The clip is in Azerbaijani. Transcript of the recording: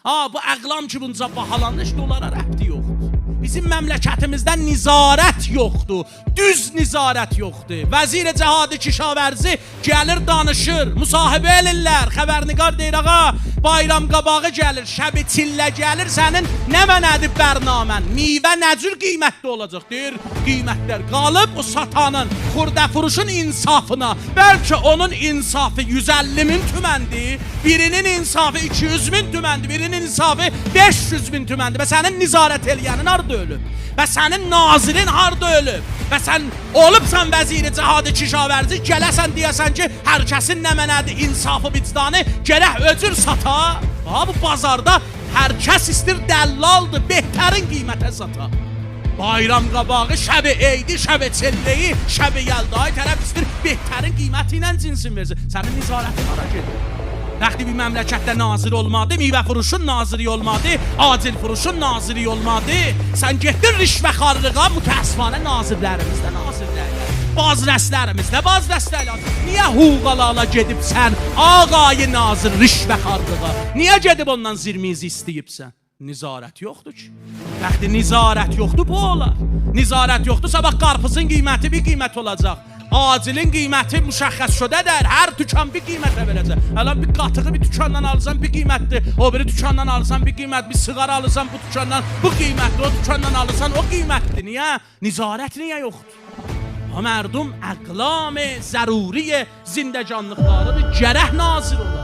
Ha, bu əqlam ki bunca bahalandı, heç dolara rəbti yoxdur. Bizim məmləkətimizdə nizarət yoxdur. Düz nizarət yoxdur. Vəzir Cəhadi Kişavərzi gəlir danışır, müsahibə elirlər. Xəbərnigar deyir ağa, bayram qabağı gəlir, şəbi çillə gəlir, sənin nə mənədir bərnamən? Meyvə nə cür qiymətli olacaq? Deyir, qiymətlər qalıb o satanın, xurdəfuruşun insafına. Bəlkə onun insafı 150 min tüməndir, birinin insafı 200 min tüməndir, birinin insafı 500 min tüməndir. Və sənin nizarət eləyənin harda ölüb? Və sənin nazirin harda ölüb? Və sən olubsan vəziri cəhadi kişavərzi, gələsən deyəsən ki, hər kəsin nə mənədir insafı vicdanı, gərək öcür sata. Ha bu bazarda hər kəs istir dəllaldır, behtərin qiymətə sata. Bayram qabağı şəbi eydi, şəbi çilləyi, şəbi yəldayı tərəf istir behtərin qiyməti ilə cinsin versin. Sənin nizarətin hara gedir? Vaxtı bir məmləkətdə nazir olmadı, meyvə furuşun naziri olmadı, acil furuşun naziri olmadı. Sən getdin rişvəxarlığa, mütəəssifanə nazirlərimiz də nazirlərlər. Bazrəslərimiz də bazrəslərlər. Niyə huqalala gedib sən ağayı nazir rişvəxarlığa? Niyə gedib ondan zirmizi istəyibsən? Nizarət yoxdur ki. Vaxtı nizarət yoxdur, bu olar. Nizarət yoxdur, sabah qarpızın qiyməti bir qiymət olacaq. Acilin qiyməti müşəxəs şödədir. Hər dükan bir qiymətə verəcək. Hələ bir qatığı bir dükandan alırsan bir qiymətdir. O biri dükandan alırsan bir qiymət, bir siqara alırsan bu dükandan bu qiymətdir, o dükandan alırsan o qiymətdir. Niyə? Nizarət niyə yoxdur? Ha mərdum əqlam zəruri zindəcanlıqlarıdır. Gərək nazir olar.